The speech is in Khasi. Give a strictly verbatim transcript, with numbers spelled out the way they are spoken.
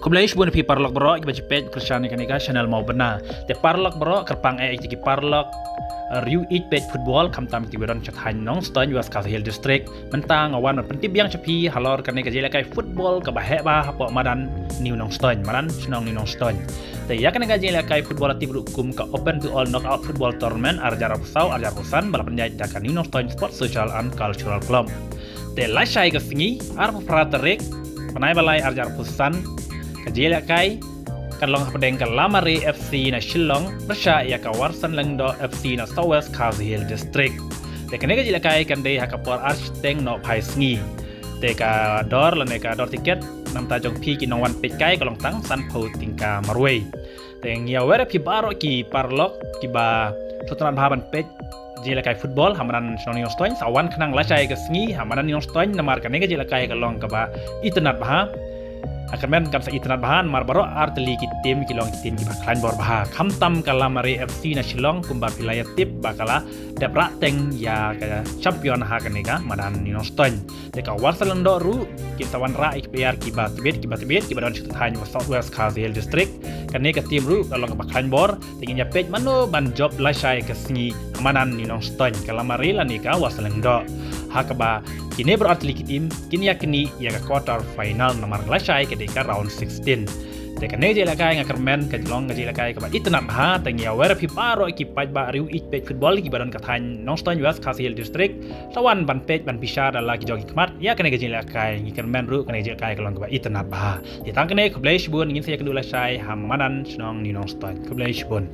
Khublei shibun ïa phi paralok baroh kiba ju peit kyrshan ïa kane ka channel Mawbynna. Te paralok baroh, kyrpang eh ïa ki paralok, eh, riew ïeit peit football, khamtam ki ba don sha thaiñ Nongstoiñ, West Khasi Hills District. Mynta nga wan ban pyntip biang sha phi halor kane ka jingïalehkai football kaba heh bha hapoh madan New Nongstoiñ, madan shnong New Nongstoiñ. Te ïa kane ka jingïalehkai football la tip ruh kum ka Open to All Knockout Football Tournament ar hajar arphew saw ar hajar arphew san ba la pynïaid da ka New Nongstoiñ Sports Social and Cultural Club. Te lashai ka sngi, arphew phra tarik bnai ba lai ar hajar arphew san, ka jingïalehkai kan long hapdeng ka Lamare F C na Shillong pyrshah ïa ka Warsan Lyngdoh F C na South West Khasi Hills District. Te kane ka jingïalehkai kan dei ha ka por ar shiteng nohphai sngi. Te ka dor lane ka dor tiket namar jong phi ki nongwan peit kai ka long tang sanphew tyngka marwei. Te ngi ïa wer ïa phi baroh ki paralok kiba sngewtynnat bha ban peit jingïalehkai football ha madan shnong New Nongstoiñ, sa wan khnang lashai ka sngi ha madan New Nongstoiñ namar kane ka jingïalehkai ka long kaba itynnat bha. Nga kyrmen kan sa itynnat bha namar baroh ar tylli ki team ki long ki team kiba khlaiñ bor bha. Khamtam ka Lamare F C na Shillong kumba phi la ïa tip ba ka la dep rah teng ïa ka champion ha kane ka madan New Nongstoiñ. Te ka Warsan Lyngdoh ruh kin sa wanrah ïa ki player kiba tbit, kiba tbit, kiba don sha thaiñ South West Khasi Hills District. Kane ka team ruh ka long kaba khlaiñ bor. Te ngin ïa peit mano ban jop lashai ka sngi ha madan New Nongstoiñ, ka Lamare lane ka Warsan Lyngdoh. Ha kaba kine baroh ar tylli ki team kin ïa knieh ïa ka quarter final namar lashai ka dei ka round sixteen. Te kane ka jingïalehkai nga kyrmen ka long ka jingïalehkai kaba itynnat bha. Te ngi ïa wer ïa phi baroh ki paidbah riew ïeit peit football kiba don ka thaiñ Nongstoiñ, West Khasi Hills District, sa wan ban peit ban bishar da la ki jong ki khmat ïa kane ka jingïalehkai. Ngi kyrmen ruh kane ka jingïalehkai ka long kaba itynnat bha. Te tang kane, khublei shibun, ngin sa ïakynduh lashai ha madan shnong New Nongstoiñ. Khublei shibun.